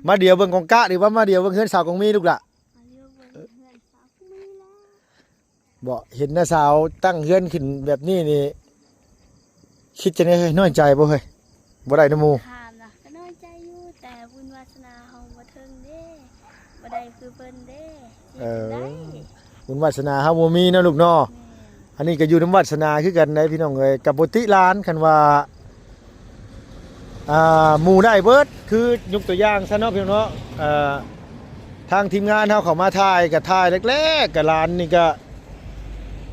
ມາດຽວເບິ່ງກອງກະ ຫຼືວ່າມາດຽວເບິ່ງເຮືອນສາວກອງມີ ລູກຫຼ້າ? ມາດຽວເບິ່ງເຮືອນສາວກອງມີແລ້ວ. ບໍ່ ເຫັນນ້າສາວຕັ້ງເຮືອນຂຶ້ນແບບນີ້ນີ້ ຄິດຈັ່ງໃດເຮີ້ຍ? ນ້ອຍໃຈບໍ່ເຮີ້ຍ? ບໍ່ໄດ້ນຳໝູ່ ຖາມນະ ກໍນ້ອຍໃຈຢູ່ ແຕ່ບຸນວາສະໜາເຮົາບໍ່ເຖິງເດ້ ບໍ່ໄດ້ຄືເພິ່ນເດ້. ເອີ ເຮັດຈັ່ງໃດ? ບຸນວາສະໜາເຮົາບໍ່ມີເນາະລູກເນາະ. ແມ່ນ. ອັນນີ້ກໍຢູ່ນຳວາສະໜາຄືກັນໄດ໋ພີ່ນ້ອງເອີຍ. ກໍບໍ່ຕິຫຼານ ຄັນວ່າ ອ່າ ໝູ່ໄດ້ເບິດ ຄືຍົກຕົວຢ່າງຊະເນາະ ພີ່ນ້ອງເນາະ. ເອີ ທາງທີມງານເຮົາເຂົ້າມາຖ່າຍ ກໍຖ່າຍແລກໆ ກໍຫຼານນີ້ກໍ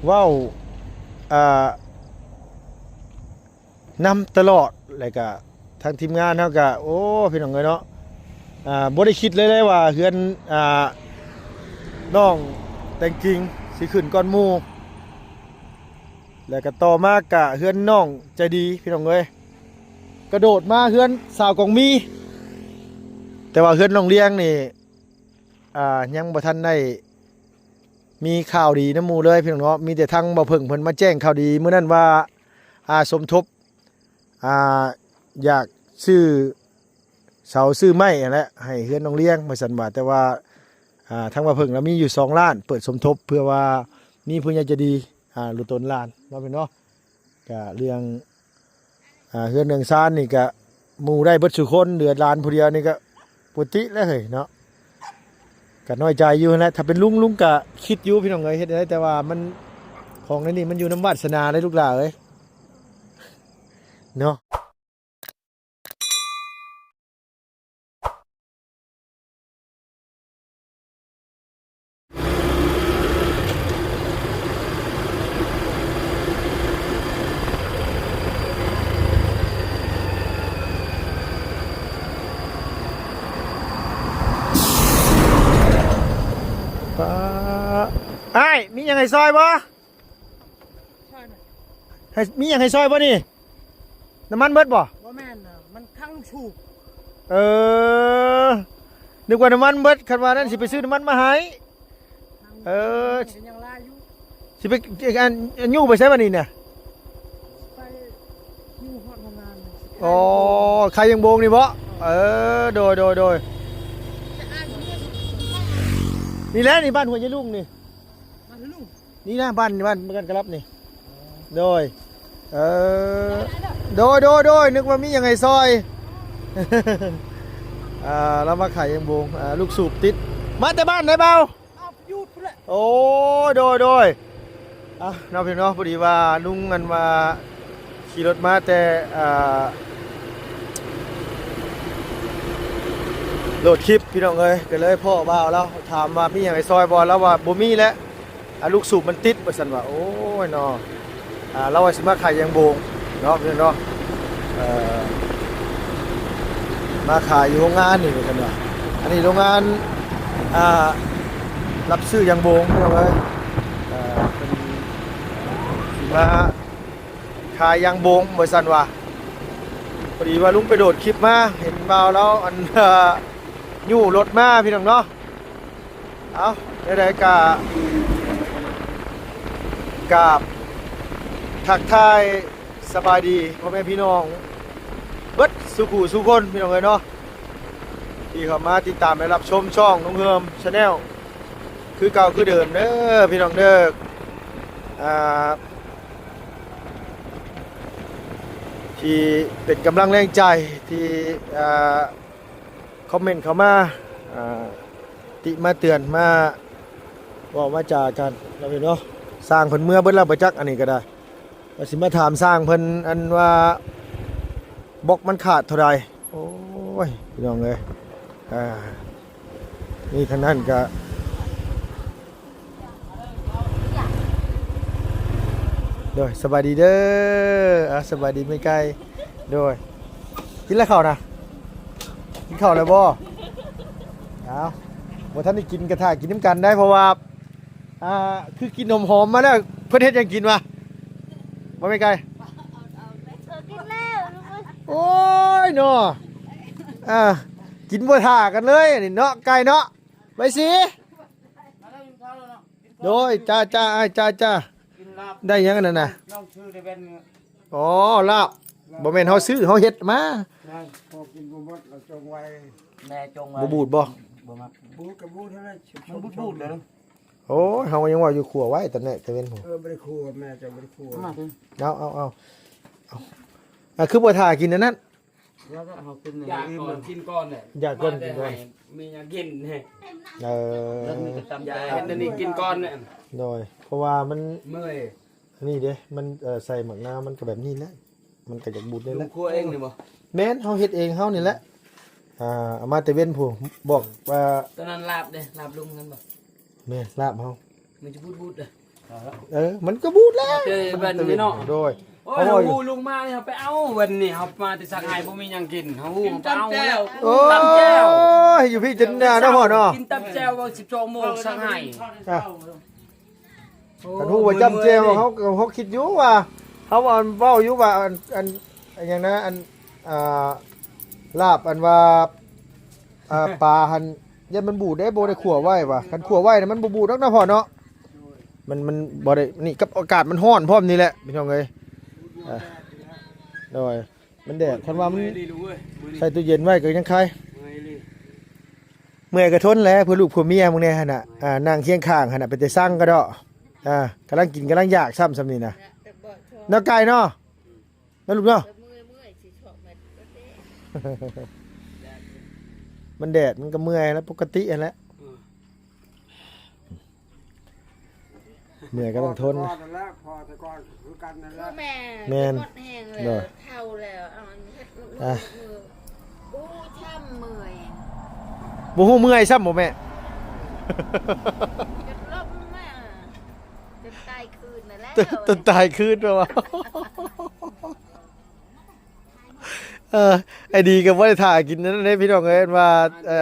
ເວົ້າ ອ່າ ນຳຕະຫຼອດ ແລ້ວກະທາງທີມງານເຮົາກະ ໂອ້ ພີ່ນ້ອງເອີຍເນາະ ອ່າ ບໍ່ໄດ້ຄິດເລີຍ ເລີຍວ່າເຮືອນ ອ່າ ນ້ອງແຕງກິງຊິຂຶ້ນກ່ອນໝູ່ ແລ້ວກະຕໍ່ມາກະເຮືອນນ້ອງໃຈດີ ພີ່ນ້ອງເອີຍ ກະໂດດມາເຮືອນສາວກອງມີ. ແຕ່ວ່າເຮືອນນ້ອງລຽງນີ້ ອ່າ ຍັງບໍ່ທັນໄດ້ມີຂ່າວດີນຳໝູ່ເລີຍ ພີ່ນ້ອງເນາະ. ມີແຕ່ທາງບ່າວເຜິ້ງເພິ່ນມາແຈ້ງຂ່າວດີມື້ນັ້ນວ່າ ອ່າ ສົມທົບ ອ່າ ຢາກຊື້ເສົາຊື້ໄມ້ຫັ້ນແຫຼະ ໃຫ້ເຮືອນນ້ອງລຽງວ່າຊັ້ນວ່າ. ແຕ່ວ່າ ອ່າ ທາງບ່າວເຜິ້ງລະມີຢູ່ສອງລ້ານ ເປີດສົມທົບເພື່ອວ່າມີຜູ້ໃຫຍ່ໃຈດີ ອ່າ ຫຼຸດຕົນຫຼານເນາະ ພີ່ນ້ອງເນາະ. ກະເລື່ອງ ອ່າ ເຮືອນເລື່ອງຊານນີ້ກະໝູ່ໄດ້ເບິດສູ່ຄົນ ເຫຼືອຫຼານຜູ້ດຽວນີ້ກະປົກກະຕິແລ້ວເຮີ້ຍເນາະ. ກະນ້ອຍໃຈຢູ່ຫັ້ນແຫຼະ ຖ້າເປັນລຸງ ລຸງກະຄິດຢູ່ ພີ່ນ້ອງເອີຍ ເຮັດແນວໃດ ແຕ່ວ່າມັນ ຂອງໃນນີ້ມັນຢູ່ນຳວາສະໜາເດ້ ລູກຫຼ້າເອີຍ ເນາະ. ປ້າ ອ້າຍ ມີຫຍັງໃຫ້ຊ່ອຍບໍ່? ໃຫ້ ມີຫຍັງໃຫ້ຊ່ອຍບໍ່ນີ້? ນ້ຳມັນເບິດບໍ່? ບໍ່ແມ່ນນະ ມັນຄັງສູບ. ເອີ ນຶກວ່ານ້ຳມັນເບິດ ຄັນວ່ານັ້ນຊິໄປຊື້ນ້ຳມັນມາໃຫ້. ເອີ ຍັງຫຼາຍຢູ່ ຊິໄປ ອັນ ອັນ ຢູ່ໄປໃສບັດນີ້ນະ? ໄປຢູ່ຮອດໂຮງງານ. ອໍ ຂາຍຢາງໂບງນີ້ບໍ? ເອີ ໂດຍ ໂດຍ ໂດຍ. ນີ້ແຫຼະ ນີ້ບ້ານຫ້ວຍຍາຍລຸງນີ້ ບ້ານຫ້ວຍຍາຍລຸງ. ນີ້ນະ ບ້ານ ບ້ານກັນກະລັບນີ້. ໂດຍ ເອີ ໂດຍ ໂດຍ ໂດຍ ນຶກວ່າມີຫຍັງໃຫ້ຊ່ອຍ. ອ່າ ລາວມາຂາຍຢາງໂບງ ອ່າ ລູກສູບຕິດ ມາແຕ່ບ້ານໃດເບົາ? ອ້າວ ຢູ່ພຸ້ນແຫຼະ. ໂອ້ ໂດຍ ໂດຍ ອ່າ ເນາະ ພີ່ນ້ອງເນາະ. ພໍດີວ່າລຸງ ອັນວ່າ ຂີ່ລົດມາແຕ່ ອ່າ ໂຫຼດຄລິບ ພີ່ນ້ອງເອີຍ ກໍເລີຍພໍ້ບ່າວລາວ ຖາມວ່າມີຫຍັງໃຫ້ຊ່ອຍບໍ່? ລາວວ່າບໍ່ມີແຫຼະ ອ່າ ລູກສູບມັນຕິດວ່າຊັ້ນວ່າ. ໂອ້ຍເນາະ ອ່າ ລາວວ່າຊິມາຂາຍຢາງໂບງເນາະ ພີ່ນ້ອງເນາະ ເອີ ມາຂາຍຢູ່ໂຮງງານນີ້ວ່າຊັ້ນວ່າ. ອັນນີ້ໂຮງງານ ອ່າ ຮັບຊື້ຢາງໂບງ ພີ່ນ້ອງເອີຍ ເອີ ເພິ່ນຊິມາ ຂາຍຢາງໂບງວ່າຊັ້ນວ່າ. ພໍດີວ່າລຸງໄປໂຫຼດຄລິບມາ ເຫັນບ່າວລາວ ອັນ ຍູ້ລົດມາ ພີ່ນ້ອງເນາະ. ເອົ້າ ໃດໆ ກະກາບທັກທາຍສະບາຍດີພໍ່ແມ່ພີ່ນ້ອງເບິດສູ່ຜູ້ສູ່ຄົນ ພີ່ນ້ອງເອີຍເນາະ ທີ່ເຂົ້າມາຕິດຕາມ ແລະ ຮັບຊົມຊ່ອງນ້ອງເຮີມ Channel ຄືເກົ່າຄືເດີມເດີ ພີ່ນ້ອງເດີ. ອ່າ ທີ່ເປັນກຳລັງແຮງໃຈ ທີ່ ອ່າ ຄອມເມັນເຂົ້າມາ ອ່າ ຕິມາເຕືອນ ມາເວົ້າມາຈາກັນເນາະ ພີ່ນ້ອງເນາະ. ຊ່າງເພິ່ນເມືອເບິດແລ້ວບໍ່ຈັກ ອັນນີ້ກໍໄດ້ ວ່າຊິມາຖາມຊ່າງເພິ່ນ ອັນວ່າບລັອກມັນຂາດເທົ່າໃດ. ໂອ້ຍ ພີ່ນ້ອງເອີຍ ອ່າ ນີ້ທາງນັ້ນກະ ໂດຍ ສະບາຍດີເດີ ອ່າ ສະບາຍດີແມ່ໄກ່. ໂດຍ ກິນແລ້ວເຂົ້ານະ? ກິນເຂົ້າແລ້ວບໍ່? ເອົ້າ ບໍ່ທັນໄດ້ກິນ ກະຖ້າກິນນຳກັນໄດ້ ເພາະວ່າ ອ່າ ຄືກິ່ນຫອມໆມາແລ້ວ. ເພິ່ນເຮັດຫຍັງກິນວະ ບໍ່ແມ່ນໄກ່? ກິນແລ້ວ. ໂອ້ຍເນາະ ອ່າ ກິນບໍ່ຖ້າກັນເລີຍ ອັນນີ້ເນາະ ໄກ່ເນາະ. ໄວສີ ໂດຍ ຈ້າ ຈ້າ ອ້າຍ ຈ້າ ຈ້າ. ໄດ້ຫຍັງອັນນັ້ນນະ? ອໍ ລາບ ບໍ່ແມ່ນເຮົາຊື້ ເຮົາເຮັດມາ. ພໍກິນບໍ່ໝົດ ເຮົາຈົ່ງໄວ້. ແມ່ຈົ່ງວ່າ ບໍ່ບູດບໍ່? ບໍ່ມັກ ບູດກໍບູດຫັ້ນແຫຼະ ມັນບູດໆເດ້. ໂອ້ຍ ເຮົາກໍຍັງວ່າຢູ່ຂົ້ວໄວ້ຕອນແລກຕະເວັນພຸ້ນ. ເອີ ບໍ່ໄດ້ຂົ້ວ ແມ່ເຈົ້າບໍ່ໄດ້ຂົ້ວ. ເອົາ ເອົາ ເອົາ ເອົາ ອ່າ ຄືບໍ່ຖ້າກິນອັນນັ້ນ? ຢາກກ່ອນ ກິນກ່ອນແຫຼະ. ຢາກກ່ອນ ກິນກ່ອນ ມີຫຍັງກິນ. ເອີ ແລ້ວມີແຕ່ຕຳແຈ່ວ ເຮັດອັນນີ້ກິນກ່ອນແຫຼະ. ໂດຍ ເພາະວ່າມັນເມື່ອຍ. ນີ້ເດ້ ມັນ ເອີ ໃສ່ໝາກນາວ ມັນກໍແບບນີ້ແຫຼະ ມັນກໍຢາກບູດນີ້ແຫຼະ. ລຸງຄົວເອງນີ້ບໍ່? ແມ່ນ ເຮົາເຮັດເອງເຮົານີ້ແຫຼະ. ອ່າ ເອົາມາແຕ່ເວັນພຸ້ນ ບອກວ່າ ຕອນນັ້ນລາບເດ້ ລາບລຸງນັ້ນບໍ່? ແມ່ນ ລາບເຮົາ ມັນຈະບູດໆເດ້. ເອີ ມັນກໍບູດແລ້ວ ເອີ ມັນກໍແບບນີ້ເນາະ. ໂດຍ ໂອ້ຍ ເຮົາຮູ້ລຸງມານີ້ ເຮົາໄປເອົາ ວັນນີ້ເຮົາມາແຕ່ສັກໄຮ່ ບໍ່ມີຫຍັງກິນ ເຮົາຮູ້ ເຮົາໄປເອົາ. ໂອ້ຍ ຕຳແຈ່ວ ຢູ່ພີ້ຈົນເນາະພໍ່ເນາະ ກິນຕຳແຈ່ວ ສິບສອງໂມງສັກໄຮ່. ອ່ະ ໂອ້ ຄັນຮູ້ວ່າຈ້ຳແຈ່ວ ເຮົາ ເຮົາຄິດຢູ່ວ່າ ເຮົາອັນເວົ້າຢູ່ວ່າ ອັນ ອັນ ອັນຫຍັງນະ ອັນ ອ່າ ລາບ ອັນວ່າ ອ່າ ປາຫັ້ນ ຢ້ານມັນບູດເດ້ ບໍ່ໄດ້ຂົ້ວໄວ້ວ່າ ຄັນຂົ້ວໄວ້ນະ ມັນບໍ່ບູດດອກນະພໍ່ເນາະ. ມັນ ມັນບໍ່ໄດ້ ນີ້ກັບອາກາດມັນຮ້ອນພ້ອມນີ້ແຫຼະ ພີ່ນ້ອງເອີຍ. ອ່າ ໂດຍ ມັນແດດ ຄັນວ່າມັນໃສ່ຕູ້ເຢັນໄວ້ກໍຍັງໄຄ. ເມື່ອຍກໍທົນແຫຼະ ເພື່ອລູກເພື່ອເມຍມຶງແດ່ຫັ້ນນະ. ອ່າ ນັ່ງຄຽງຂ້າງຫັ້ນນະ ເປັນແຕ່ສັງກະເດາະ. ອ່າ ກຳລັງກິນກຳລັງຢາກຊ້ຳ ຊ່ຳນີ້ນະ ເນາະ ໄກ່ເນາະ ເນາະລູກເນາະ. ມັນແດດ ມັນກໍເມື່ອຍແລ້ວ ປົກກະຕິຫັ້ນແຫຼະ. ເມື່ອຍກໍຕ້ອງທົນ. ພໍ່ແຕ່ກ່ອນນັ້ນແຫຼະ ພໍ່ແຕ່ກ່ອນຄືກັນນັ້ນແຫຼະ. ແມ່ ແມ່ນ ໝົດແຮງແລ້ວ ໂດຍ ເຖົ້າແລ້ວ ເອົາເຮັດມື້ ອ່ະ ມື້ ໂອ້ ຊ້ຳເມື່ອຍ ບໍ່ຮູ້ເມື່ອຍຊ້ຳບໍ່ແມ່? ຈົນລົ້ມມາ ຈົນຕາຍຄືນນັ້ນແຫຼະ ຈົນຕາຍຄືນແລ້ວວ່າ. ເອີ ໄອ້ດີກໍບໍ່ໄດ້ຖ້າກິນນັ້ນເດ້ ພີ່ນ້ອງເອີຍ ວ່າ ເອີ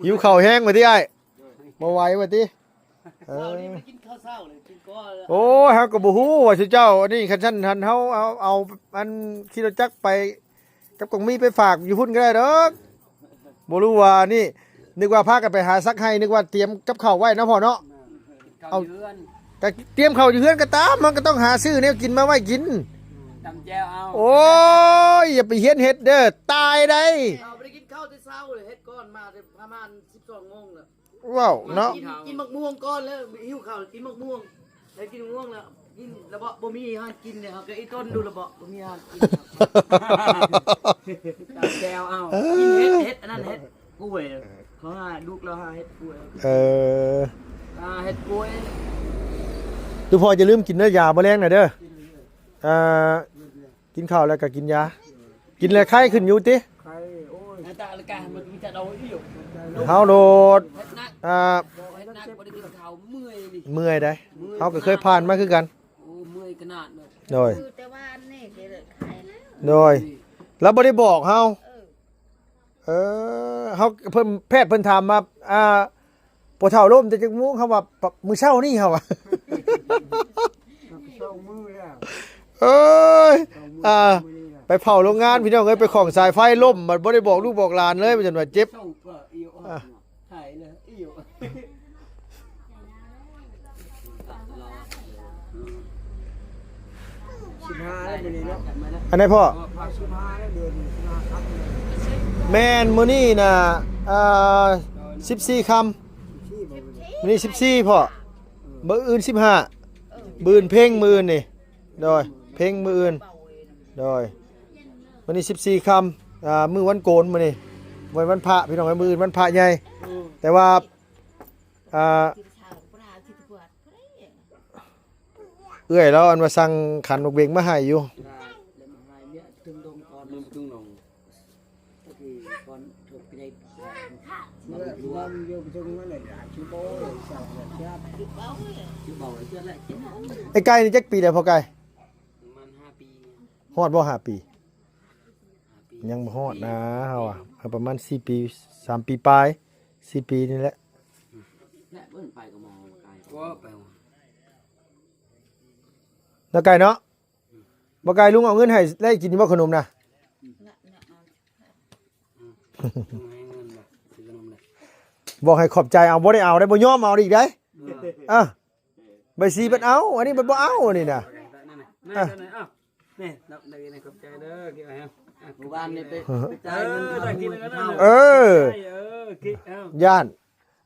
ຫິວເຂົ້າແຮງວ່າຕິອ້າຍ ບໍ່ໄຫວວ່າຕິ. ເອີ ເຊົ້ານີ້ໄປກິນເຂົ້າເຊົ້າເລີຍ ກິນກ່ອນ. ໂອ້ຍ ເຮົາກໍບໍ່ຮູ້ວ່າຊຸເຈົ້າ ອັນນີ້ ຄັນຊັ້ນຫັ້ນ ເຮົາເອົາ ເອົາອັນຂີ່ລົດຈັກໄປກັບກອງມີໄປຝາກຢູ່ພຸ້ນກໍໄດ້ດອກ. ບໍ່ຮູ້ວ່ານີ້ ນຶກວ່າພາກັນໄປຫາສັກໄຮ່ ນຶກວ່າຕຽມກັບເຂົ້າໄວ້ເນາະພໍ່ເນາະ. ເອົາ ກໍຕຽມເຂົ້າຢູ່ເຮືອນກໍຕາມ ມັນກໍຕ້ອງຫາຊື້ແນວກິນມາໄວ້ກິນ ຕຳແຈ່ວເອົາ. ໂອ້ຍ ຢ່າໄປຮຽນເຮັດເດີ ຕາຍໄດ໋. ເຮົາບໍ່ໄດ້ກິນເຂົ້າແຕ່ເຊົ້າເລີຍ ເຮັດກ່ອນມາແຕ່ປະມານສິບສອງໂມງແລ້ວ. ເວົ້າເນາະ ກິນ ກິນໝາກມ່ວງກ່ອນແລ້ວ ຫິວເຂົ້າ ກິນໝາກມ່ວງ ແລ້ວກິນໝາກມ່ວງແລ້ວ ກິນແລ້ວບໍ່ ບໍ່ມີອາຫານກິນເລີຍ ເຮົາກໍອີ່ຕົນດູລະເບາະ ບໍ່ມີອາຫານກິນ. ຕຳແຈ່ວເອົາ ກິນເຫັດ ເຫັດອັນນັ້ນ ເຫັດກ້ວຍ ເຂົາຫາ ລູກລາວຫາເຫັດກ້ວຍ. ເອີ ຫາເຫັດກ້ວຍ. ຄືພໍ່ຢ່າລືມກິນເດີ ຢາມື້ແລງນະເດີ. ກິນເລີຍ ອ່າ ກິນເຂົ້າແລ້ວກໍກິນຢາ ກິນແລ້ວໄຂ້ຂຶ້ນຢູ່ຕິ? ໄຂ້ ໂອ້ຍ ເຮົາໂລດ ອ່າ ເມື່ອຍໄດ໋ ເຮົາກໍເຄີຍຜ່ານມາຄືກັນ. ໂອ້ ເມື່ອຍຂະໜາດເລີຍ ໂດຍ ແຕ່ວ່າອັນນີ້ກໍໄຂ້ແລ້ວ ໂດຍ ລາວບໍ່ໄດ້ບອກເຮົາ. ເອີ ເອີ ເຮົາ ເພິ່ນ ແພດເພິ່ນຖາມວ່າ ອ່າ ພໍ່ເຖົ້າລົ້ມແຕ່ຈັກໂມງ? ເຮົາວ່າ ມື້ເຊົ້ານີ້ ເຮົາວ່າ ສອງມື້ແລ້ວ ເອີຍ ສອງມື້ ອ່າ ມື້ນີ້ແຫຼະ ໄປເຜົາໂຮງງານ ພີ່ນ້ອງເອີຍ ໄປຂອງສາຍໄຟລົ້ມ ບັດບໍ່ໄດ້ບອກລູກບອກຫຼານເລີຍ ວ່າຊັ້ນວ່າເຈັບ ອ່າ ສິບຫ້າແລ້ວມື້ນີ້ເນາະ ອັນໃດພໍ່? ສິບຫ້າແລ້ວ ເດືອນສິບຫ້າຄ່ຳ ແມ່ນ ມື້ນີ້ນະ ອ່າ ສິບສີ່ຄ່ຳ ມື້ນີ້ສິບສີ່ພໍ່ ມື້ອື່ນສິບຫ້າ ມື້ອື່ນເພັງ ມື້ອື່ນນີ້ ໂດຍ ເພັງມື້ອື່ນ ໂດຍ ມື້ນີ້ສິບສີ່ຄ່ຳ ອ່າ ມື້ວັນໂກນ ມື້ນີ້ວັນ ວັນພະ ພີ່ນ້ອງເອີຍ ມື້ອື່ນວັນພະໃຫຍ່ ແຕ່ວ່າ ອ່າ ເອື້ອຍລາວອັນວ່າສັ່ງຂັນໝາກເບັງມາໃຫ້ຢູ່. ໄອ້ໄກ່ນີ້ຈັກປີແລ້ວພໍ່ໄກ່? ປະມານຫ້າປີ. ຮອດບໍ່ຫ້າປີ? ຫ້າປີ ຍັງບໍ່ຮອດນະ ເຮົາອະ ເຮົາປະມານສີ່ປີ ສາມປີປາຍ ສີ່ປີນີ້ແຫຼະ. ແລະເບິ່ງໄປກໍມອງໄກ ບໍ່ໄປ ເນາະໄກ່ເນາະ ບໍ່ໄກ່ ລຸງເອົາເງິນໃຫ້ ໄດ້ກິນຢູ່ບໍ່ຂະໜົມນະ? ໃຫ້ເງິນບໍ່? ຊື້ຂະໜົມເດ້ ບອກໃຫ້ຂອບໃຈ ເອົາ ບໍ່ໄດ້ເອົາໄດ໋ ບໍ່ຍອມເອົາອີກໄດ໋. ເອີ ເອີ ໃບສີເພິ່ນເອົາ ອັນນີ້ເພິ່ນບໍ່ເອົາ ອັນນີ້ນະ ນັ້ນນະ ເອີ ນີ້ ເອົາ ນີ້ ເອົາ ໄດ້ ຂອບໃຈເດີ ເກັບໃຫ້ ມື້ວານນີ້ໄປ ໄປຈ່າຍເງິນ ເອີ ເອີ ເອີ ຢ້ານ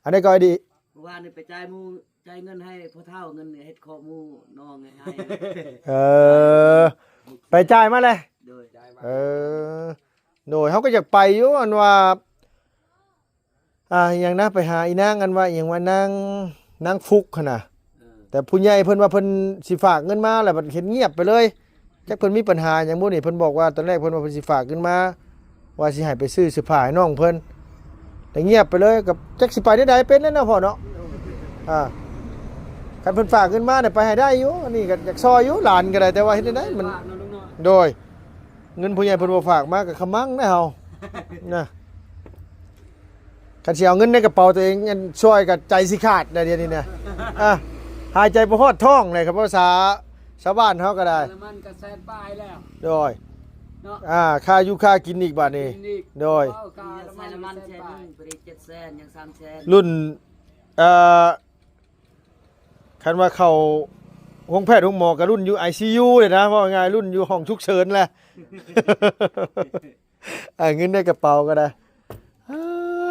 ອັນໃດກໍໄອ້ດີ ມື້ວານນີ້ໄປຈ່າຍໝູ່ ຈ່າຍເງິນໃຫ້ພໍ່ເຖົ້າ ເງິນເຮັດຄອກໝູ່ນ້ອງໃຫ້ ເອີ ໄປຈ່າຍມາແລ້ວ ໂດຍ ເອີ ໂດຍ ເຮົາກໍຢາກໄປຢູ່ ອັນວ່າ ອ່າ ອີ່ຫຍັງນະ ໄປຫາອີນາງ ອັນວ່າອີ່ຫຍັງວ່າ ນາງ ນາງຟຸກຫັ້ນນະ ເອີ ແຕ່ຜູ້ໃຫຍ່ເພິ່ນວ່າເພິ່ນຊິຝາກເງິນມາ ແລ້ວບັດເຫັນງຽບໄປເລີຍ ຈັກເພິ່ນມີປັນຫາຫຍັງບໍ່ນີ້ ເພິ່ນບອກວ່າຕອນແລກເພິ່ນວ່າເພິ່ນຊິຝາກເງິນມາ ວ່າຊິໃຫ້ໄປຊື້ເສື້ອຜ້າໃຫ້ນ້ອງເພິ່ນ ແຕ່ງຽບໄປເລີຍ ກໍຈັກຊິໄປແນວໃດ ເປັນແລ້ວເນາະພໍ່ເນາະ ອ່າ ຄັນເພິ່ນຝາກເງິນມານີ້ ໄປໃຫ້ໄດ້ຢູ່ ອັນນີ້ກໍຢາກຊ່ອຍຢູ່ ຫຼານກໍໄດ້ ແຕ່ວ່າເຮັດແນວໃດ ມັນ ໂດຍ ເງິນຜູ້ໃຫຍ່ເພິ່ນບໍ່ຝາກມາກໍຂະມັງໄດ໋ເຮົາ ນະ ຄັນຊິເອົາເງິນໃນກະເປົາຕົວເອງ ອັນ ຊ່ອຍກໍໃຈຊິຂາດໃດ໋ດຽວນີ້ນະ ອ່າ ຫາຍໃຈບໍ່ຮອດທ້ອງເລີຍ ຄັນພາສາຊາວບ້ານເຮົາກໍໄດ້ ນ້ຳມັນກໍແສນປາຍແລ້ວ ໂດຍ ເນາະ ອ່າ ຄ່າຢູ່ຄ່າກິນອີກບາດນີ້ ກິນອີກ ໂດຍ ເອົາຄ່ານ້ຳມັນ ໃສ່ນ້ຳມັນແສນໜຶ່ງ ປາຍ ພໍດີເຈັດແສນ ຍັງສາມແສນ ລຸ້ນ ເອີ ຄັນວ່າເຂົ້າໂຮງແພດໂຮງໝໍກໍລຸ້ນຢູ່ໄອຊີຢູເລີຍນະ ເວົ້າງ່າຍໆ ລຸ້ນຢູ່ຫ້ອງສຸກເສີນແຫຼະ ອ່າ ເງິນໃນກະເປົາກໍໄດ້ ອ່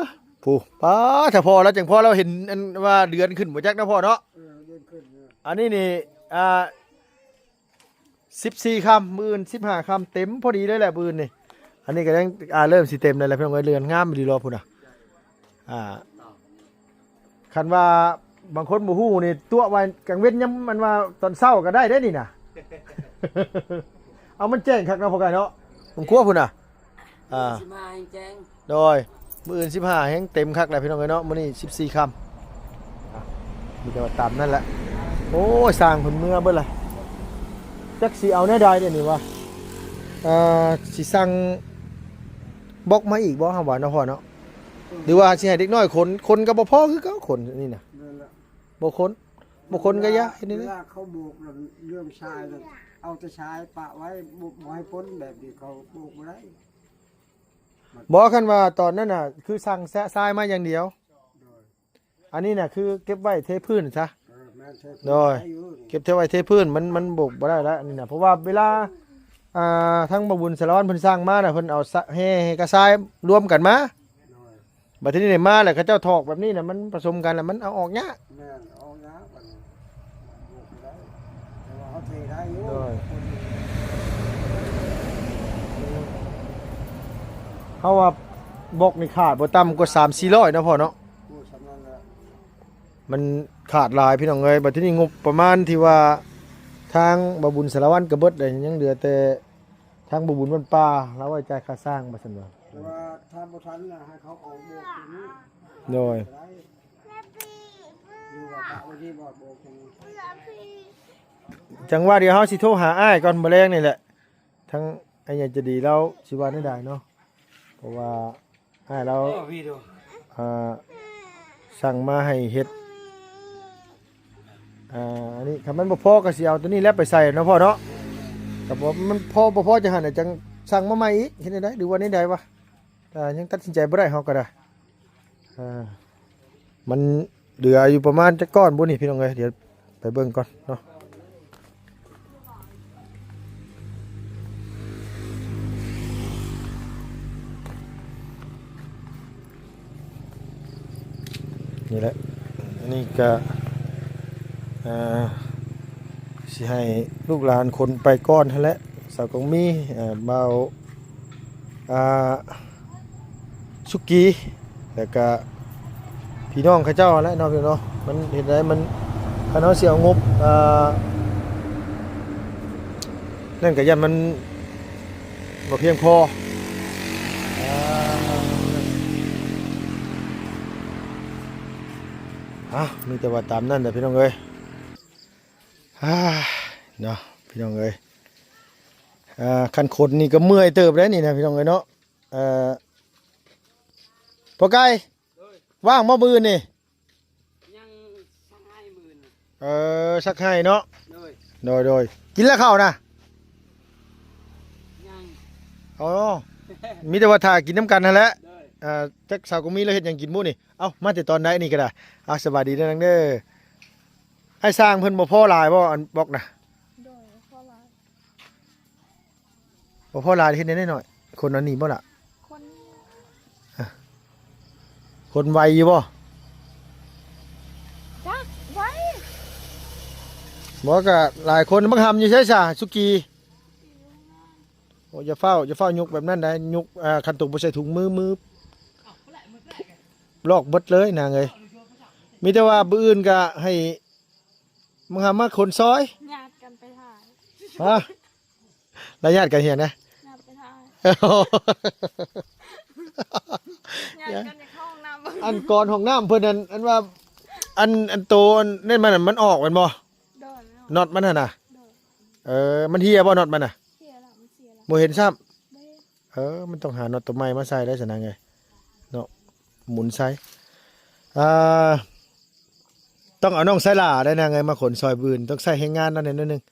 າ ຜູ້ ປ້າ ຖ້າພໍລາວຈັ່ງພໍລາວເຫັນ ອັນວ່າເດືອນຂຶ້ນບໍ່ຈັກນະພໍ່ເນາະ ເອີ ເດືອນຂຶ້ນ ເອີ ອັນນີ້ນີ້ ອ່າ ສິບສີ່ຄ່ຳ ມື້ອື່ນສິບຫ້າຄ່ຳ ເຕັມພໍດີເລີຍແຫຼະ ມື້ອື່ນນີ້ ອັນນີ້ກໍຍັງ ອ່າ ເລີ່ມຊິເຕັມແລ້ວແຫຼະ ພີ່ນ້ອງເອີຍ ເຮືອນງາມອີ່ຫຼີເນາະ ພຸ້ນນະ ອ່າ ຄັນວ່າບາງຄົນບໍ່ຮູ້ນີ້ ຕົວະວ່າກາງເວັນຍາມ ມັນວ່າຕອນເຊົ້າກໍໄດ້ເດ້ນີ້ນະ ເອົາ ມັນແຈ້ງຄັກເນາະ ພໍ່ກາຍເນາະ ຄອບຄົວພຸ້ນນະ ອ່າ ສິບຫ້າແຮງແຈ້ງ ໂດຍ ມື້ອື່ນສິບຫ້າແຮງເຕັມຄັກແຫຼະ ພີ່ນ້ອງເອີຍເນາະ ມື້ນີ້ສິບສີ່ຄ່ຳ ອ່ະ ມີແຕ່ວ່າຕາມນັ້ນແຫຼະ ໂອ້ຍ ຊ່າງເພິ່ນເມືອເບິດລະ ຈັກຊິເອົາແນວໃດດຽວນີ້ວະ ເອີ ຊິສັ່ງບລັອກມາອີກບໍ່ ເຮົາວ່າເນາະ ພໍ່ເນາະ ຫຼືວ່າຊິໃຫ້ເດັກນ້ອຍຂົນ ຂົນກໍບໍ່ພໍຄືເກົ່າ ຂົນນີ້ນະ ແມ່ນລະ ບໍ່ຂົນ ບໍ່ຂົນກໍຢ່າ ເຮັດແນວໃດ ເວລາເຂົາໂບກນັ້ນ ເລື່ອງຊາຍນັ້ນ ເອົາແຕ່ຊາຍປະໄວ້ ບໍ່ ບໍ່ໃຫ້ປົນ ແບບນີ້ເຂົາໂບກບໍ່ໄດ້ ບໍ່ ຄັນວ່າຕອນນັ້ນນະ ຄືສັ່ງຊາຍມາຢ່າງດຽວ ໂດຍ ອັນນີ້ນະ ຄືເກັບໄວ້ເທພື້ນຊະ ເອີ ແມ່ນ ເທພື້ນ ໂດຍ ໄດ້ຢູ່ ເກັບເທໄວ້ເທພື້ນ ມັນ ມັນໂບກບໍ່ໄດ້ລະ ອັນນີ້ນະ ເພາະວ່າເວລາ ອ່າ ທາງບ່າວບຸນສາລະວັນເພິ່ນສັ່ງມານະ ເພິ່ນເອົາແຮ່ກັບຊາຍລວມກັນມາ ໂດຍ ບັດທີນີ້ມາແລ້ວ ເຂົາເຈົ້າຖອກແບບນີ້ນະ ມັນປະສົມກັນແລ້ວ ມັນເອົາອອກຍາກ ແມ່ນ ເອົາອອກຍາກ ບັດນີ້ໂບກບໍ່ໄດ້ ແຕ່ວ່າເຮົາເທໄດ້ຢູ່ ໂດຍ ເຮົາວ່າບລັອກນີ້ຂາດບໍ່ຕ່ຳກວ່າສາມສີ່ຮ້ອຍເນາະ ພໍ່ເນາະ ໂອ້ ສ່ຳນັ້ນແຫຼະ ມັນຂາດຫຼາຍ ພີ່ນ້ອງເອີຍ ບັດທີນີ້ງົບປະມານທີ່ວ່າທາງບ່າວບຸນສາລະວັນກໍເບິດແລ້ວ ຍັງເຫຼືອແຕ່ ທາງບໍ່ບຸນບ້ານປ່າ ລາວໄວ້ຈ່າຍຄ່າສ້າງວ່າຊັ້ນວ່າ ແຕ່ວ່າຖ້າບໍ່ທັນນະ ໃຫ້ເຂົາເອົາໂບກຕົວນີ້ ໂດຍ ກໍໄດ້ ຫຼືວ່າປະໄວ້ທີ່ບໍ່ໂບກຕົວນີ້ ຈັ່ງວ່າດຽວເຮົາຊິໂທຫາອ້າຍກ່ອນ ມື້ແລງນີ້ແຫຼະ ທາງອ້າຍໃຫຍ່ໃຈດີລາວຊິວ່າແນວໃດເນາະ ເພາະວ່າ ອ້າຍລາວ ເອີ ວີດີໂອ ອ່າ ສັ່ງມາໃຫ້ເຮັດ ອ່າ ອັນນີ້ ຄັນມັນບໍ່ພໍກໍຊິເອົາຕົວນີ້ແຫຼະໄປໃສ່ເນາະພໍ່ເນາະ ກໍບໍ່ ມັນພໍບໍ່ພໍຈັ່ງຫັ້ນນະ ຈັ່ງສັ່ງມາໃໝ່ອີກ ເຮັດແນວໃດ ຫຼືວ່າແນວໃດວະ ກໍຍັງຕັດສິນໃຈບໍ່ໄດ້ ເຮົາກໍໄດ້ ອ່າ ມັນເຫຼືອຢູ່ປະມານຈັກກ້ອນບຸນີ້ ພີ່ນ້ອງເອີຍ ດຽວໄປເບິ່ງກ່ອນເນາະ ນີ້ແຫຼະ ອັນນີ້ກະ ອ່າ ຊິໃຫ້ລູກຫຼານຂົນໄປກ່ອນຫັ້ນແຫຼະ ສາວກອງມີ ເອີ ບ່າວ ອ່າ ສຸກີ ແລ້ວກະພີ່ນ້ອງເຂົາເຈົ້າຫັ້ນແຫຼະເນາະ ພີ່ນ້ອງເນາະ ມັນເຮັດໃດ ມັນ ຄັນເຮົາຊິເອົາງົບ ອ່າ ນັ້ນກະຢ້ານມັນບໍ່ພຽງພໍ ອ່າ ອ່າ ມີແຕ່ວ່າຕາມນັ້ນແຫຼະ ພີ່ນ້ອງເອີຍ ອ່າ ເນາະ ພີ່ນ້ອງເອີຍ ອ່າ ຄັນຂົນນີ້ກໍເມື່ອຍເຕີບໄດ໋ນີ້ນະ ພີ່ນ້ອງເອີຍເນາະ ເອີ ພໍ່ໄກ່ ໂດຍ ວ່າງບໍ່ມື້ອື່ນນີ້ ຍັງຊັກໄຮ່ມື້ອື່ນນີ້ ເອີ ຊັກໄຮ່ເນາະ ໂດຍ ໂດຍ ໂດຍ ກິນແລ້ວເຂົ້ານະ ຍັງ ອໍ ມີແຕ່ວ່າຖ້າກິນນຳກັນຫັ້ນແຫຼະ ໂດຍ ເອີ ຈັກສາວກະມີລາວເຮັດຫຍັງກິນມື້ນີ້ ເອົ້າ ມາແຕ່ຕອນໃດນີ້ກໍໄດ້ ເອົາ ສະບາຍດີເດີນາງເດີ ອ້າຍຊ່າງເພິ່ນບໍ່ພໍຫຼາຍບໍ່ ອັນບລັອກນະ ໂດຍ ບໍ່ພໍຫຼາຍ ບໍ່ພໍຫຼາຍ ເຮັດແນວໜ້ອຍ ຄົນອັນນີ້ບໍ່ລະ? ຄົນ ຄົນໄວຢູ່ບໍ່? ຈັກ ໄວ ບໍ່ ກະຫຼາຍຄົນ. ບັກຫຳຢູ່ໃສສະ? ສຸກີ. ໂອ້ ຢ່າຟ້າວ ຢ່າຟ້າວຍົກແບບນັ້ນໄດ໋. ຍົກ ອ່າ ຄັນໂຕບໍ່ໃສ່ຖົງມື ມືລອກເບິດເລີຍນາງເອີຍ. ມີແຕ່ວ່າມື້ອື່ນກະໃຫ້ບັກຫຳມາຂົນຊອຍ. ຍາດກັນໄປຖ່າຍ. ຮະ? ລະຍາດກັນເຮັດຫຍັງນະ? ຍາດໄປຖ່າຍ. ຍາດກັນຢາກເຂົ້າຫ້ອງນ້ຳ. ອັນກອນຫ້ອງນ້ຳເພິ່ນ ອັນ ອັນວ່າ ອັນ ອັນໂຕ ອັນນັ້ນມັນ ມັນອອກແມ່ນບໍ່? ໂດຍ ນັອດມັນຫັ້ນນະ. ໂດຍ ເອີ ມັນເຫ່ຍບໍ່ ນັອດມັນນະ? ເຫ່ຍແລ້ວ ມັນເສຍແລ້ວ. ບໍ່ເຫັນຊ້ຳ. ບໍ່ເຫັນ. ເອີ ມັນຕ້ອງຫານັອດໂຕໃໝ່ມາໃສ່ໄດ້ຊັ້ນນາງເອີຍ ເນາະ ໝູນໃສ່. ອ່າ ຕ້ອງເອົານ້ອງໄຊຫຼ້າໄດ້ນາງເອີຍ ມາຂົນຊອຍບືນ. ຕ້ອງໃຊ້ແຮງງານນຳແດ່ໜ້ອຍໜຶ່ງ.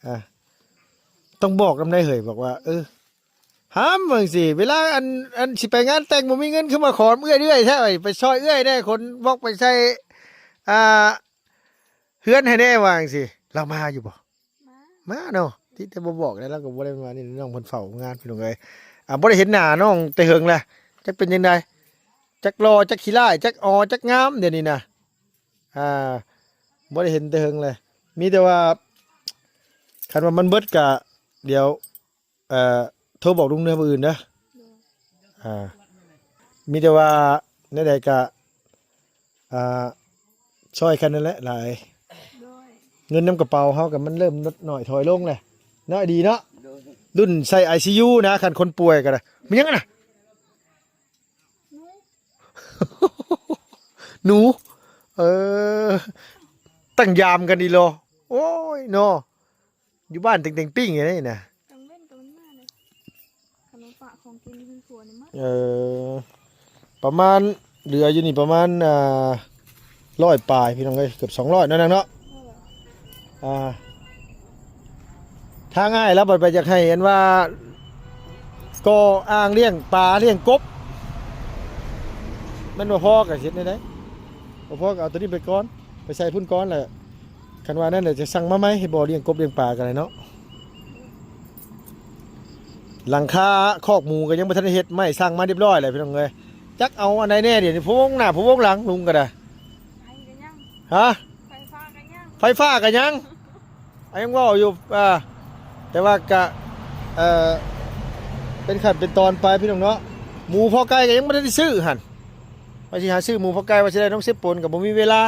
ອ່າ ຕ້ອງບອກນຳໄດ້ເຮີ້ຍ ບອກວ່າ ເອີ ຫຳ ວ່າຈັ່ງຊີ້ ເວລາອັນ ອັນຊິໄປງານແຕ່ງບໍ່ມີເງິນ ຄືມາຂໍເອື້ອຍເລື້ອຍແທ້ ໄປຊ່ອຍເອື້ອຍແດ່ ຂົນບລັອກໄປໃສ່ ອ່າ ເຮືອນໃຫ້ແດ່ ວ່າຈັ່ງຊີ້. ລາວມາຢູ່ບໍ່? ມາ ມາເນາະ ຕິແຕ່ບໍ່ບອກແລ້ວ ລາວກໍບໍ່ໄດ້ມາ. ນີ້ນ້ອງເພິ່ນເຝົ້າງານ ພີ່ນ້ອງເອີຍ. ອ່າ ບໍ່ໄດ້ເຫັນໜ້ານ້ອງແຕ່ເຫິງແລ້ວ ຈັກເປັນຈັ່ງໃດ ຈັກຫຼໍ່ ຈັກຂີ້ລ້າຍ ຈັກອໍ ຈັກງາມ ດຽວນີ້ນະ. ອ່າ ບໍ່ໄດ້ເຫັນແຕ່ເຫິງແລ້ວ. ມີແຕ່ວ່າ ຄັນວ່າມັນເບິດກະ ດຽວ ເອີ ໂທບອກລຸງເດີ ມື້ອື່ນເດີ. ໂດຍ ອ່າ ມີແຕ່ວ່າແນວໃດກະ ອ່າ ຊ່ອຍກັນນັ້ນແຫຼະຫຼາຍ. ໂດຍ ເງິນນຳກະເປົາເຮົາກໍມັນເລີ່ມລົດໜ້ອຍຖອຍລົງແຫຼະເນາະ ດີເນາະ. ໂດຍ ລຸ້ນໃສ່ໄອຊີຢູນະ ຄັນຄົນປ່ວຍກໍໄດ້. ມີຫຍັງຫັ້ນນະ? ໜູ ໜູ ເອີ ຕັ້ງຍາມກັນອີ່ຫຼໍ. ໂອ້ຍເນາະ ຢູ່ບ້ານເຕັງໆປີ້ງຢູ່ນີ້ນະ. ກາງເວັນກໍມັນມາເດ້ ຄັນວ່າປະຂອງກິນຢູ່ເຮືອນຄົວນີ້ໝົດ. ເອີ ປະມານ ເຫຼືອຢູ່ນີ້ປະມານ ອ່າ ຮ້ອຍປາຍ ພີ່ນ້ອງເອີຍ ເກືອບສອງຮ້ອຍເນາະນາງເນາະ. ເອີ ອ່າ ທາງອ້າຍລາວບັດໄປຢາກໃຫ້ອັນວ່າ ກໍ່ອ່າງລ້ຽງປາລ້ຽງກົບ ແມ່ນບໍ່ພໍກໍເຮັດແນວໃດ? ບໍ່ພໍກໍເອົາໂຕນີ້ໄປກ່ອນ ໄປໃສ່ພຸ້ນກ່ອນ ແລ້ວຄັນວ່ານັ້ນແຫຼະ ຈະສັ່ງມາໃໝ່ ເຮັດບໍ່ລ້ຽງກົບລ້ຽງປາກໍໄດ້ເນາະ. ຫຼັງຄາຄອກໝູກໍຍັງບໍ່ທັນໄດ້ເຮັດ ໄມ້ສັ່ງມາຮຽບຮ້ອຍແລ້ວ ພີ່ນ້ອງເອີຍ. ຈັກເອົາອັນໃດແດ່ ດຽວນີ້ພະວົງໜ້າພະວົງຫຼັງ ລຸງກໍໄດ້. ໄຟກໍຍັງ. ຮະ? ໄຟຟ້າກໍຍັງ. ໄຟຟ້າກໍຍັງ. ເອົາ ຍັງເວົ້າຢູ່ ອ່າ ແຕ່ວ່າກະ ເອີ ເປັນຂັ້ນເປັນຕອນໄປ ພີ່ນ້ອງເນາະ. ໝູເພາະໄກ່ກໍຍັງບໍ່ໄດ້ຊື້ຫັ້ນ ວ່າຊິຫາຊື້ໝູເພາະໄກ່ ວ່າຊິໄດ້ນ້ອງເຊບປົນກໍບໍ່ມີເວລາ.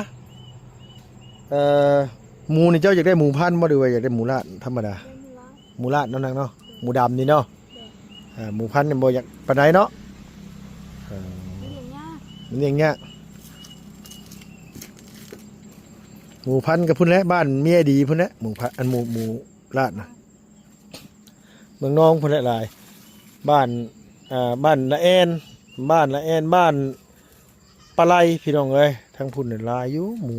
ເອີ ໝູນີ້ເຈົ້າຢາກໄດ້ໝູພັນບໍ່ ຫຼືວ່າຢາກໄດ້ໝູລາດທຳມະດາ? ເປັນໝູລາດ. ໝູລາດເນາະນາງເນາະ ໂດຍ ໝູດຳນີ້ເນາະ. ໂດຍ ອ່າ ໝູພັນນີ້ບໍ່ຢາກປານໃດເນາະ. ເອີ ມັນລ້ຽງຍາກ ມັນລ້ຽງຍາກ. ໝູພັນກໍພຸ້ນແຫຼະ ບ້ານເມຍດີພຸ້ນແຫຼະ ໝູພັນ ອັນໝູ ໝູລາດນະ ເມືອງນອງພຸ້ນແຫຼະຫຼາຍ. ບ້ານ ອ່າ ບ້ານລະແອນ ບ້ານລະແອນ ບ້ານປາໄລ ພີ່ນ້ອງເອີຍ ທາງພຸ້ນຫຼາຍຢູ່ໝູ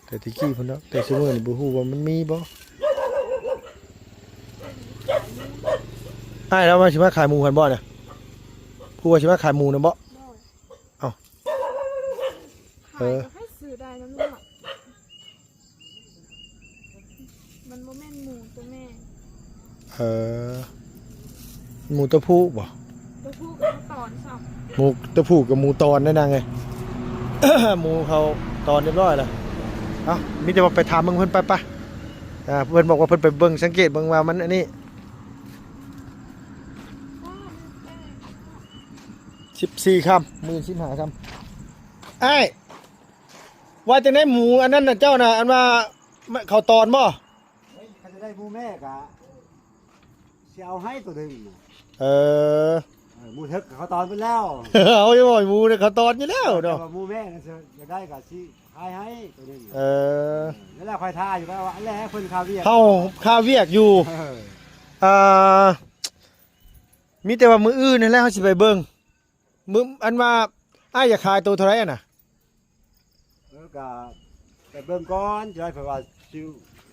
ແຕ່ແຕ່ກີ້ພຸ້ນເນາະ. ແຕ່ຊຸມື້ນີ້ບໍ່ຮູ້ວ່າມັນມີບໍ່. ອ້າຍລາວວ່າຊິມາຂາຍໝູຫັ້ນບໍ່ນະ? ຜູ້ວ່າຊິມາຂາຍໝູນະບໍ່? ໂດຍ ເອົ້າ ຂາຍ ເອີ ກໍໃຫ້ຊື້ໄດ້ນຳເນາະ. ມັນບໍ່ແມ່ນໝູຕົວແມ່. ເອີ ໝູຕົວຜູ້ບໍ່? ຕົວຜູ້ກໍຕອນຊ້ຳ. ໝູຕົວຜູ້ກັບໝູຕອນໄດ໋ນາງເອີຍ. ໝູເຂົາຕອນຮຽບຮ້ອຍແລ້ວ. ເອົ້າ ມີແຕ່ວ່າໄປຖາມເບິ່ງເພິ່ນ ໄປ ໄປ. ອ່າ ເພິ່ນບອກວ່າເພິ່ນໄປເບິ່ງ ສັງເກດເບິ່ງວ່າມັນອັນນີ້. ສິບສີ່ຄ່ຳ ມື້ສິບຫ້າຄ່ຳ. ອ້າຍ ວ່າຈັ່ງໃດໝູອັນນັ້ນນະ ເຈົ້ານະ ອັນວ່າເຂົາຕອນບໍ່? ເຮີ້ຍ ຄັນຈະໄດ້ໝູແມ່ກະຊິເອົາໃຫ້ໂຕໜຶ່ງນະ. ເອີ ເອີ ໝູເຖິກເຂົາຕອນເບິດແລ້ວ. ເອົາຢູ່ບໍ່ ໝູເຂົາຕອນຢູ່ແລ້ວເນາະ. ແຕ່ວ່າໝູແມ່ນະ ຢາກໄດ້ກະຊິຂາຍໃຫ້ໂຕໜຶ່ງ. ເອີ ເອີ ນັ້ນແຫຼະ ຂ້ອຍຖ້າຢູ່ ແລ້ວແຫຼະ ເພິ່ນຄາວຽກ ເຮົາຄາວຽກຢູ່. ເອີ ອ່າ ມີແຕ່ວ່າມື້ອື່ນນັ້ນແຫຼະ ເຮົາຊິໄປເບິ່ງ. ມື້ ອັນວ່າອ້າຍຢາກຂາຍໂຕເທົ່າໃດຫັ້ນນະ? ເອີ ກະໄປເບິ່ງກ່ອນ ຈະໄດ້ ເພາະວ່າຊິ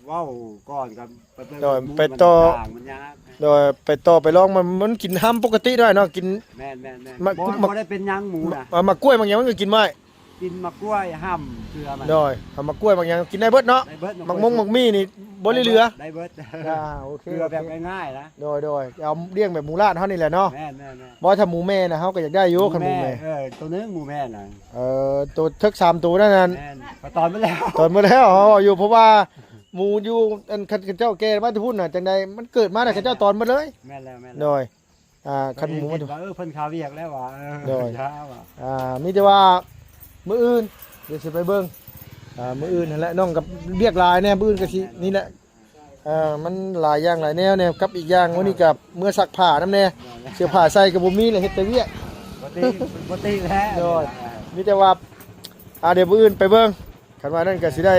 ເວົ້າກ່ອນ ກະໄປເບິ່ງ. ໂດຍ ໝູ ໄປຕໍ່ ມັນຕ່າງ ມັນຍາກ. ໂດຍ ໄປຕໍ່ໄປລອງ ມັນ ມັນກິນຮຳປົກກະຕິໄດ້ເນາະ ກິນ. ແມ່ນໆໆ ໝາກ ບໍ່ ໝາກ ບໍ່ໄດ້ເປັນຫຍັງໝູນະ. ໝາກກ້ວຍໝາກຫຍັງມັນກໍກິນໄດ້. ກິນໝາກກ້ວຍ ຫ້ຳເກືອມັນ ໂດຍ ເອົາໝາກກ້ວຍໝາກຫຍັງກິນໄດ້ເບິດເນາະ ໄດ້ເບິດ ໝາກມົງໝາກໝີ່ນີ້ບໍ່ໄດ້ເຫຼືອ ໄດ້ເບິດ ອ່າ ໂອເຄ ເກືອແບບງ່າຍໆນະ ໂດຍໆ ເອົາລ້ຽງແບບໝູຫຼາດເຮົານີ້ແຫຼະເນາະ ແມ່ນໆໆ ບໍ່ ຖ້າໝູແມ່ນະ ເຮົາກໍຢາກໄດ້ຢູ່ ຄັນໝູແມ່ ເອີ ໂຕໜຶ່ງໝູແມ່ນະ ເອີ ໂຕເຖິກສາມໂຕນັ້ນ ແມ່ນ ຂ້ອຍຕອນໝົດແລ້ວ ຕອນໝົດແລ້ວ ເຮົາເວົ້າຢູ່ ເພາະວ່າໝູຢູ່ ອັນ ຄັນເຂົາເຈົ້າແກ່ມາແຕ່ພຸ້ນນະ ຈັ່ງໃດມັນເກີດມານະ ເຂົາເຈົ້າຕອນໝົດເລີຍ ແມ່ນແລ້ວໆ ໂດຍ ອ່າ ຄັນໝູມັນ ເອີ ເພິ່ນຄາວຽກແລ້ວວ່າ ເອີ ໂດຍ ຢ່າວ່າ ອ່າ ມີແຕ່ວ່າມື້ອື່ນ ດຽວຊິໄປເບິ່ງ ອ່າ ມື້ອື່ນຫັ້ນແຫຼະ ນ້ອງກັບວຽກຫຼາຍແດ່ ມື້ອື່ນກໍຊິ ແມ່ນໆ ນີ້ແຫຼະ ເອີ ມັນຫຼາຍຢ່າງຫຼາຍແນວແດ່ ກັບອີກຢ່າງມື້ນີ້ກໍເມືອຊັກຜ້ານຳແດ່ ເສື້ອຜ້າໃສ່ກໍບໍ່ມີແຫຼະ ເຮັດແຕ່ວຽກ ບໍ່ຕິ ບໍ່ຕິແລ້ວ ໂດຍ ມີແຕ່ວ່າ ອ່າ ດຽວມື້ອື່ນໄປເບິ່ງ ຄັນວ່ານັ້ນກໍຊິໄດ້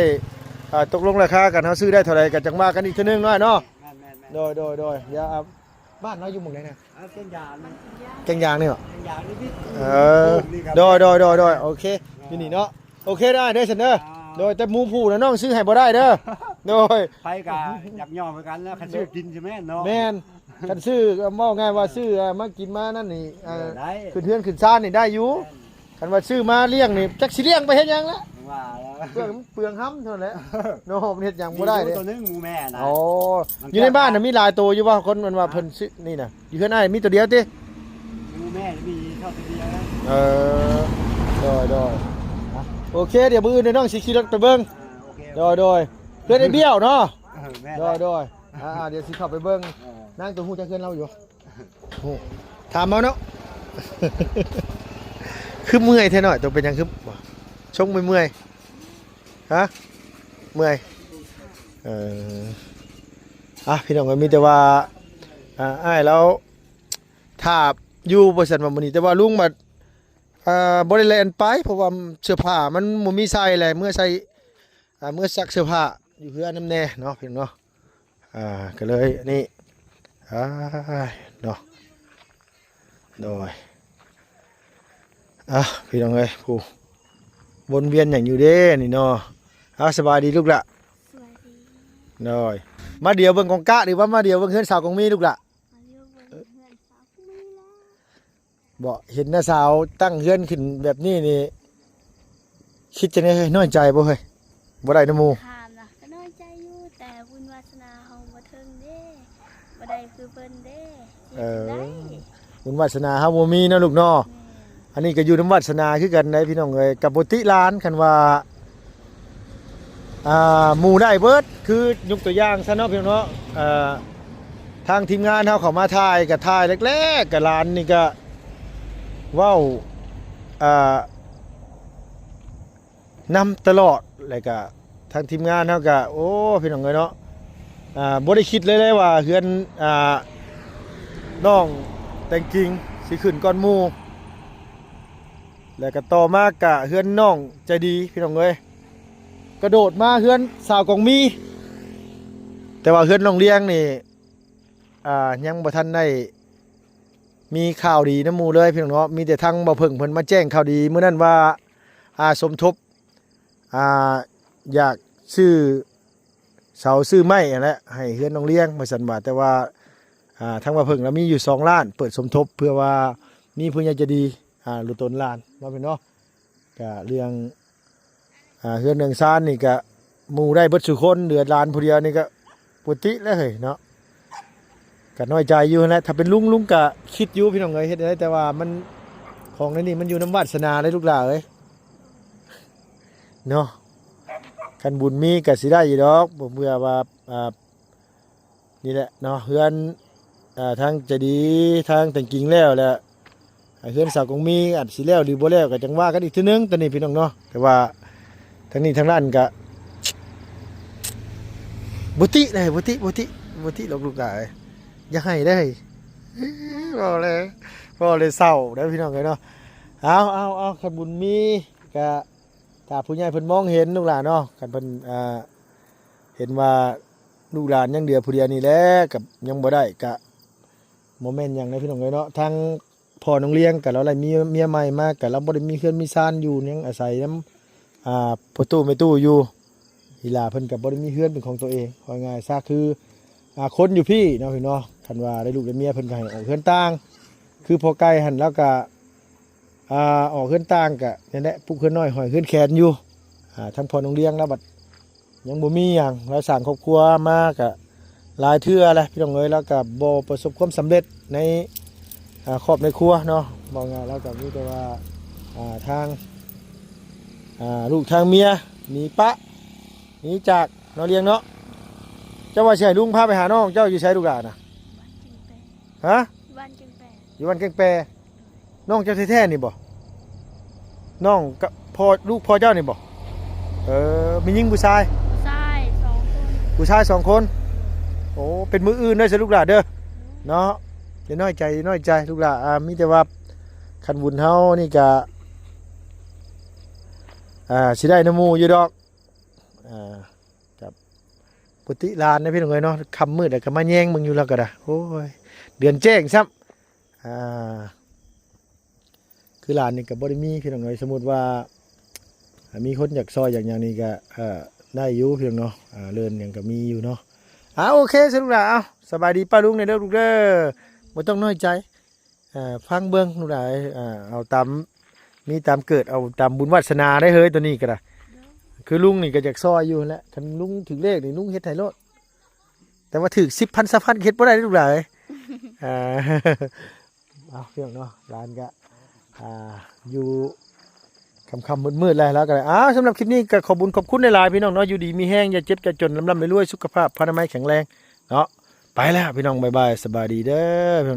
ອ່າ ຕົກລົງລາຄາກັນ ເຮົາຊື້ໄດ້ເທົ່າໃດກໍຈັ່ງວ່າກັນອີກເທື່ອໜຶ່ງເນາະ ເນາະ ແມ່ນໆໆ ໂດຍໆໆ ດຽວ ອ່າ ບ້ານເຮົາຢູ່ໝ່ອງໃດນະ? ອ່າ ແກ່ງຢາງ ແກ່ງຢາງນີ້ບໍ? ແກ່ງຢາງນີ້ ເອີ ໂດຍໆໆໆ ໂອເຄ ຢູ່ນີ້ເນາະ ໂອເຄເດີອ້າຍເດີຊັ້ນເດີ ອ່າ ໂດຍ ແຕ່ໝູຜູ້ນະນ້ອງຊື້ໃຫ້ບໍ່ໄດ້ເດີ ໂດຍ ໃຜກໍຢາກຍ້ອມຄືກັນແລ້ວ ຄັນຊື້ກິນຊິແມ່ນເນາະ ແມ່ນ ຄັນຊື້ກໍເວົ້າງ່າຍວ່າຊື້ ອ່າ ມາກິນມານັ້ນນີ້ ອ່າ ເອີ ໄດ້ ຂຶ້ນເຮືອນຂຶ້ນຊານນີ້ໄດ້ຢູ່ ແມ່ນ ຄັນວ່າຊື້ມາລ້ຽງນີ້ ຈັກຊິລ້ຽງໄປເຮັດຫຍັງລະ ວ່າແລ້ວ ເປືອງ ເປືອງຫຳເທົ່ານັ້ນແຫຼະ ເນາະ ມັນເຮັດຫຍັງບໍ່ໄດ້ເດ້ ໂຕໜຶ່ງໝູແມ່ນະ ໂອ້ ຢູ່ໃນບ້ານນະມີຫຼາຍໂຕຢູ່ບໍ່ ຄົນມັນວ່າເພິ່ນຊື້ນີ້ນະ ຢູ່ເຮືອນອ້າຍມີໂຕດຽວຕິ ໝູແມ່ມີເທົ່າໂຕດຽວ ເອີ ໂດຍໆ ໂອເຄ ດຽວມື້ອື່ນນ້ອງຊິຂີ່ລົດໄປເບິ່ງ ອ່າ ໂອເຄ ໂດຍໆ ເພື່ອນໄອ້ບ້ຽວເນາະ ເອີ ແມ່ນ ໂດຍໆ ອ່າ ດຽວຊິເຂົ້າໄປເບິ່ງ ເອີ ນາງໂຕຮູ້ຈັກເຮືອນລາວຢູ່ ໂອ້ ຖາມເອົາເນາະ ຄືເມື່ອຍແທ້ນ້ອຍ ໂຕເປັນຫຍັງຄືຊົງເມື່ອຍໆ ຮະ ເມື່ອຍ ເອີ ອ່ະ ພີ່ນ້ອງເອີຍ ມີແຕ່ວ່າ ອ່າ ອ້າຍລາວຖ້າຢູ່ ວ່າຊັ້ນວ່າມື້ນີ້ ແຕ່ວ່າລຸງບັດ ອ່າ ບໍ່ໄດ້ແລ່ນໄປ ເພາະວ່າເສື້ອຜ້າມັນບໍ່ມີໃສ່ແຫຼະ ເມືອໃສ່ ອ່າ ເມືອຊັກເສື້ອຜ້າຢູ່ເຮືອນນຳແດ່ເນາະ ພີ່ນ້ອງເນາະ ອ່າ ກໍເລີຍອັນນີ້ ອ່າ ເນາະ ໂດຍ ອ່າ ພີ່ນ້ອງເອີຍ ຜູ້ວົນວຽນຫຍັງຢູ່ເດ້ນີ້ເນາະ ອ່າ ສະບາຍດີລູກຫຼະ ສະບາຍດີ ໂດຍ ມາດຽວເບິ່ງກອງກະ ຫຼືວ່າມາດຽວເບິ່ງເຮືອນສາວກອງມີລູກຫຼະ ມາດຽວເບິ່ງເຮືອນສາວກອງມີແລ້ວ ບໍ່ ເຫັນນ້າສາວຕັ້ງເຮືອນຂຶ້ນແບບນີ້ນີ້ ຄິດຈັ່ງໃດເຮີ້ຍ ນ້ອຍໃຈບໍ່ເຮີ້ຍ ບໍ່ໄດ້ນຳໝູ່ ຖາມນະ ກໍນ້ອຍໃຈຢູ່ ແຕ່ບຸນວາສະໜາເຮົາບໍ່ເຖິງເດ້ ບໍ່ໄດ້ຄືເພິ່ນເດ້ ຊິເຮັດຈັ່ງໃດ ເອີ ບຸນວາສະໜາເຮົາບໍ່ມີເນາະລູກເນາະ ແມ່ນ ອັນນີ້ກໍຢູ່ນຳວາສະໜາຄືກັນໄດ໋ ພີ່ນ້ອງເອີຍ ກໍບໍ່ຕິຫຼານ ຄັນວ່າ ອ່າ ໝູ່ໄດ້ເບິດ ຄືຍົກຕົວຢ່າງຊະເນາະ ພີ່ນ້ອງເນາະ ອ່າ ທາງທີມງານເຮົາເຂົ້າມາຖ່າຍ ກໍຖ່າຍແລກໆ ກໍຫຼານນີ້ກໍເວົ້າ ອ່າ ນຳຕະຫຼອດ ແລ້ວກະທາງທີມງານເຮົາກະ ໂອ້ ພີ່ນ້ອງເອີຍເນາະ ອ່າ ບໍ່ໄດ້ຄິດເລີຍເລີຍວ່າເຮືອນ ອ່າ ນ້ອງແຕງກິ່ງຊິຂຶ້ນກ່ອນໝູ່ ແລ້ວກະຕໍ່ມາກະເຮືອນນ້ອງໃຈດີ ພີ່ນ້ອງເອີຍ ກະໂດດມາເຮືອນສາວກອງມີ ແຕ່ວ່າເຮືອນນ້ອງລຽງນີ້ ອ່າ ຍັງບໍ່ທັນໄດ້ ມີຂ່າວດີນຳໝູ່ເລີຍ ພີ່ນ້ອງເນາະ ມີແຕ່ທາງບ່າວເຜິ້ງເພິ່ນມາແຈ້ງຂ່າວດີມື້ນັ້ນວ່າ ອ່າ ສົມທົບ ອ່າ ຢາກຊື້ເສົາຊື້ໄມ້ຫັ້ນແຫຼະ ໃຫ້ເຮືອນນ້ອງລຽງວ່າຊັ້ນວ່າ ແຕ່ວ່າ ອ່າ ທາງບ່າວເຜິ້ງລະມີຢູ່ສອງລ້ານ ເປີດສົມທົບ ເພື່ອວ່າມີຜູ້ໃຫຍ່ໃຈດີ ອ່າ ລຸຕົນຫຼານເນາະ ພີ່ນ້ອງເນາະ ກະເລື່ອງ ອ່າ ເຮືອນເລື່ອງຊານນີ້ກະໝູ່ໄດ້ເບິດສູ່ຄົນ ເຫຼືອຫຼານຜູ້ດຽວນີ້ກະປົກກະຕິແລ້ວເຮີ້ຍເນາະ ກະນ້ອຍໃຈຢູ່ຫັ້ນແຫຼະ ຖ້າເປັນລຸງ ລຸງກະຄິດຢູ່ພີ່ນ້ອງເອີຍ ເຮັດແນວໃດ ແຕ່ວ່າມັນ ຂອງໃນນີ້ມັນຢູ່ນຳວາດສະໜາເດ້ລູກຫຼ້າເອີຍເນາະ ຄັນບຸນມີກະຊິໄດ້ຢູ່ດອກ ບໍ່ເພື່ອວ່າ ອ່າ ນີ້ແຫຼະເນາະ ເຮືອນ ອ່າ ທາງໃຈດີ ທາງແຕງກິ່ງແລ້ວ ແລະ ເຮືອນສາວກອງມີອາດຊິແລ້ວຫຼືບໍ່ແລ້ວກໍຈັ່ງວ່າກັນອີກເທື່ອໜຶ່ງ ຕອນນີ້ພີ່ນ້ອງເນາະ ແຕ່ວ່າທາງນີ້ທາງນັ້ນກໍບໍ່ຕິເດ້ ບໍ່ຕິ ບໍ່ຕິ ບໍ່ຕິດອກລູກຫຼ້າເອີຍ ຢ່າໄຫ້ເດ້ ເວົ້າແລ້ວ ເວົ້າແລ້ວເສົ້າເດ້ພີ່ນ້ອງເອີຍເນາະ ເອົາ ເອົາ ເອົາ ຄັນບຸນມີກໍ ຖ້າຜູ້ໃຫຍ່ເພິ່ນມອງເຫັນລູກຫຼ້າເນາະ ຄັນເພິ່ນ ອ່າ ເຫັນວ່າລູກຫຼານຍັງເຫຼືອຜູ້ດຽວນີ້ແຫຼະ ກໍຍັງບໍ່ໄດ້ ກະບໍ່ແມ່ນຫຍັງໃດພີ່ນ້ອງເອີຍເນາະ ທາງພໍ່ນ້ອງລຽງກະລາວໄດ້ມີເມຍໃໝ່ມາ ກະລາວບໍ່ໄດ້ມີເຮືອນມີຊານຢູ່ ຍັງອາໄສນຳ ອ່າ ພໍ່ຕູ້ແມ່ຕູ້ຢູ່ ອີ່ຫຼ້າເພິ່ນກະບໍ່ໄດ້ມີເຮືອນເປັນຂອງຕົວເອງ ເວົ້າງ່າຍຊະ ຄື ອ່າ ຄົນຢູ່ພີ້ເນາະພີ່ນ້ອງ ຄັນວ່າໄດ້ລູກໄດ້ເມຍເພິ່ນກະໃຫ້ອອກເຮືອນຕ່າງ ຄືພໍ່ໄກ່ຫັ້ນລາວກະ ອ່າ ອອກເຮືອນຕ່າງກະນັ້ນແຫຼະ ປຸກເຮືອນນ້ອຍຫ້ອຍເຮືອນແຂນຢູ່. ອ່າ ທາງພໍ່ນ້ອງລຽງລາວບັດຍັງບໍ່ມີຫຍັງ ລາວສ້າງຄອບຄົວມາກະຫຼາຍເທື່ອແລ້ວພີ່ນ້ອງເອີຍ ລາວກະບໍ່ປະສົບຄວາມສຳເລັດໃນ ອ່າ ຄອບໃນຄົວເນາະ. ເວົ້າງ່າຍລາວກະມີແຕ່ວ່າ ອ່າ ທາງ ອ່າ ລູກທາງເມຍໜີປະໜີຈາກເນາະ ລຽງເນາະ. ເຈົ້າວ່າຊິໃຫ້ລຸງພາໄປຫານ້ອງເຈົ້າຢູ່ໃສລູກຫຼານນະ? ບ້ານແກ້ງແປ. ຮະ? ບ້ານແກ້ງແປ. ຢູ່ບ້ານແກ້ງແປ. ນ້ອງເຈົ້າແທ້ໆນີ້ບໍ່? ນ້ອງກັບພໍ່ ລູກພໍ່ເຈົ້ານີ້ບໍ່? ເອີ ມີຍິງຜູ້ຊາຍ? ຜູ້ຊາຍສອງຄົນ. ຜູ້ຊາຍສອງຄົນ. ໂອ້ ເປັນມື້ອື່ນເດີ ລູກຫຼານເດີ ເນາະ. ຢ່ານ້ອຍໃຈ ຢ່ານ້ອຍໃຈລູກຫຼານ. ອ່າ ມີແຕ່ວ່າຄັນບຸນເຮົານີ້ກະ ອ່າ ຊິໄດ້ນຳໝູ່ຢູ່ດອກ. ອ່າ ກັບ ປົກກະຕິຫຼານນະພີ່ນ້ອງເອີຍເນາະ ຄ່ຳມືດແລ້ວກໍມາແຍງເບິ່ງຢູ່ແລ້ວກໍໄດ້. ໂອ້ຍ ເດືອນແຈ້ງຊ້ຳ. ອ່າ ຄືຫຼານນີ້ກໍບໍ່ໄດ້ມີພີ່ນ້ອງເອີຍ ສົມມຸດວ່າ ອ່າ ມີຄົນຢາກຊ່ອຍຢາກຫຍັງນີ້ກໍ ເອີ ໄດ້ຢູ່ພີ່ນ້ອງເນາະ. ອ່າ ເລີນຫຍັງກໍມີຢູ່ເນາະ. ອ່າ ໂອເຄ ສະຫຼຸບແລ້ວ ເອົ້າ ສະບາຍດີປ້າລຸງແດ່ເດີລູກເດີ ບໍ່ຕ້ອງນ້ອຍໃຈ. ອ່າ ຟັງເບິ່ງລູກຫຼານ ອ່າ ເອົາຕາມ ມີຕາມເກີດ ເອົາຕາມບຸນວາສະໜາໄດ້ເຮີຍ ໂຕນີ້ກໍໄດ້. ຄືລຸງນີ້ກໍຢາກຊ່ອຍຢູ່ຫັ້ນແຫຼະ ຄັນລຸງຖືກເລກນີ້ລຸງເຮັດໃຫ້ໂລດ ແຕ່ວ່າຖືກສິບພັນ ຊາວພັນ ເຮັດບໍ່ໄດ້ເດ້ລູກຫຼານ. ອ່າ ເອົາ ພີ່ນ້ອງເນາະ ຫຼານກໍ ອ່າ ຢູ່ຄ່ຳໆມືດໆແລ້ວ ລາວກໍໄດ້. ອ້າວ ສຳລັບຄລິບນີ້ກໍຂອບບຸນຂອບຄຸນຫຼາຍໆ ພີ່ນ້ອງເນາະ ຢູ່ດີມີແຮງ ຢ່າເຈັບຢ່າຈົນ ລ່ຳໆລວຍໆ ສຸຂະພາບພະນາໄມແຂງແຮງເນາະ. ໄປແລ້ວພີ່ນ້ອງ ບາຍບາຍ ສະບາຍດີເດີພີ່ນ້ອງ.